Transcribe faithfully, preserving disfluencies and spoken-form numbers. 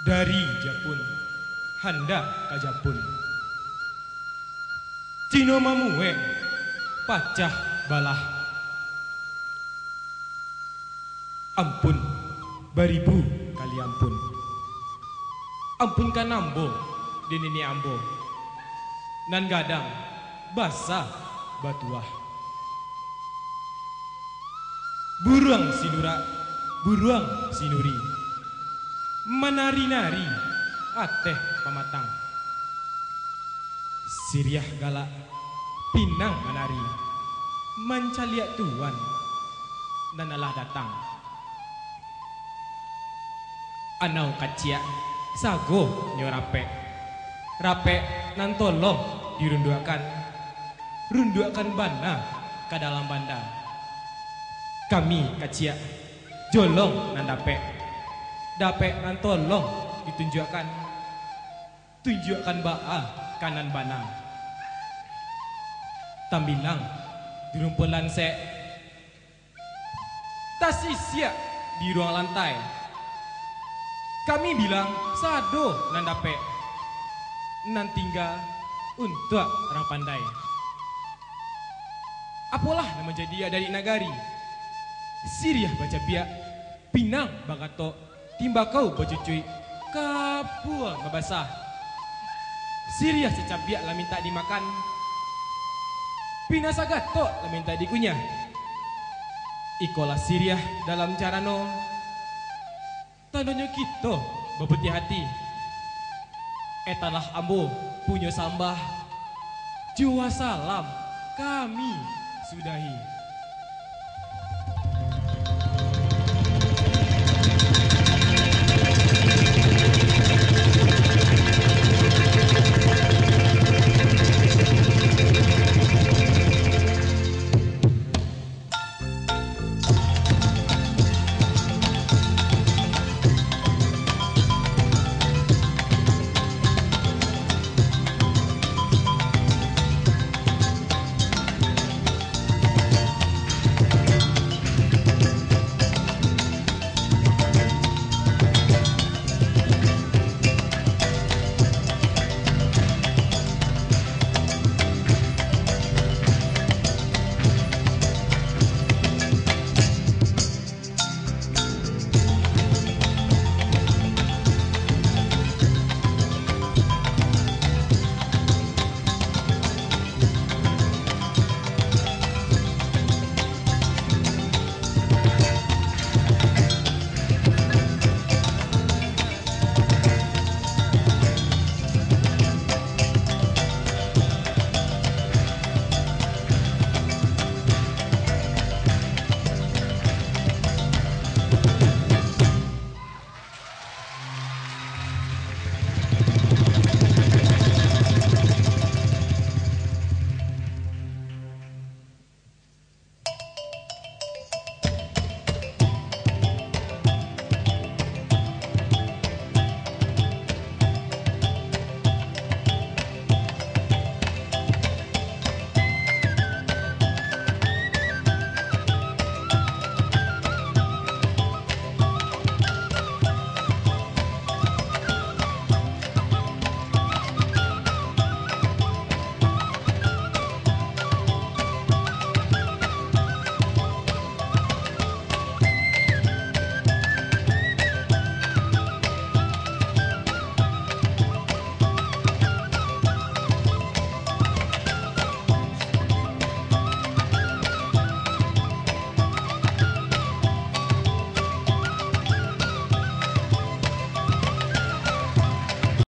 Dari Japun, handak ka Japun. Cino mamuek, pacah balah. Ampun, baribu kali ampun. Ampunkan ambo, dek niniak ambo, nan gadang basa batuah. Buruang sinurak, buruang sinuri, manari-nari ateh pamatang. Siriah galak, pinang manari, mancaliak tuan nan alah datang. Anau kaciak, sago nyo rapek. Rapek nan tolong dirunduakkan, runduakkan bana ka dalam banda. Kami kaciak, jolong nan dapek. Dapek nan tolong ditunjuakkan, tunjuakkan baa ka nan bana. Tambilang di rumpun lansek, tasisiak di ruang lantai. Kami bilang sado nan dapek, nan tingga untuak urang pandai. Apolah nan manjadi adat di nagari? Siriah bacabiak, pinang bagatok, timbakau bacucuik, kapua babasah. Siriah sacabiak lah mintak dimakan, pinang sagatok lah mintak dikunyah. Ikolah siriah dalam carano, tandonyo kito baputiah ati. Etanlah ambo punyo sambah, jo wassalam kami sudahi.